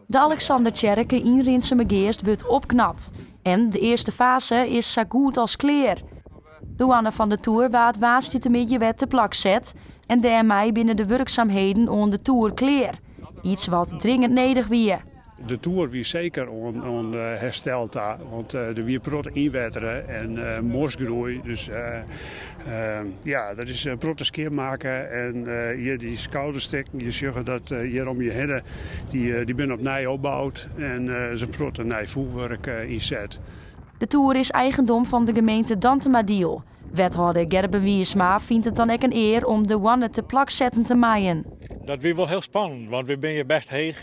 De Alexandertsjerke yn Rinsumageast wurdt opknapt en de earste faze is sa goed as klear. De hoanne fan de toer waard woansdeitemiddei wer te plak set en dêrmei binne de wurksamheden oan de toer klear. Iets wat dringend nedich wie. De toer wie seker oan herstel ta, want der wie protte ynwettere en mosgroei. Dus ja, der is in protte skjinmakke en hjir dy skouderstikken, je sjogge dat hjir om je hinne, dy binne opnij opboud en der is in protte nij foechwurk ynset. De toer is eigendom fan de gemeente Dantumadiel. Wethâlder Gerben Wiersma fynt it dan ek in ear om de hoanne te plak setten te meien. Dat wie wol hiel spannend, want wy binne hjir best heech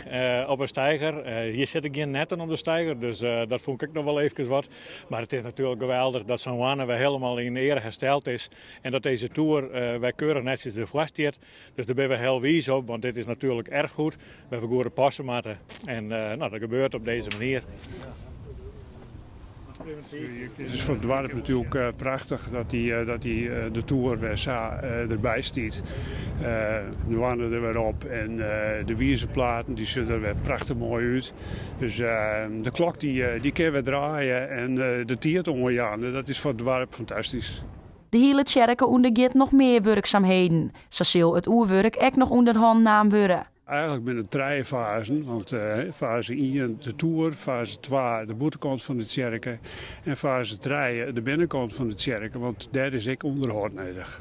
op 'e steiger. Hjir sitte gjin netten om de steiger, dus dat fûn ik ek noch wol eefkes wat. Mar it is natuerlik geweldich dat sa'n hoanne wer hielendal yn eare hersteld is en dat dizze toer wer keurich netsjes derfoar stiet. Dus dêr binne we hiel wiis op, want dit is natuerlik erfgoed wêr't we goed op passe moatte. En no, dat gebeurt op dizze manier. It is foar it doarp natuerlik prachtich dat de toer wer sa derby stiet. De hoanne der wer op en de wizerplaten dy sjogge der wer prachtich moai út. Dus de klok dy kin wer draaie en de tiid oanjaan. Dat is foar it doarp fantastysk. De hiele tsjerke ûndergiet noch mear wurksamheden. Sa sil it oerwurk ek noch ûnder hannen naam wurde. Eigenlik binne it trije fazen, want faze ien de toer, faze twa de bûtenkant fan de tsjerke en faze trije de binnenkant fan de tsjerke, want dêr is ek ûnderhâld nedich.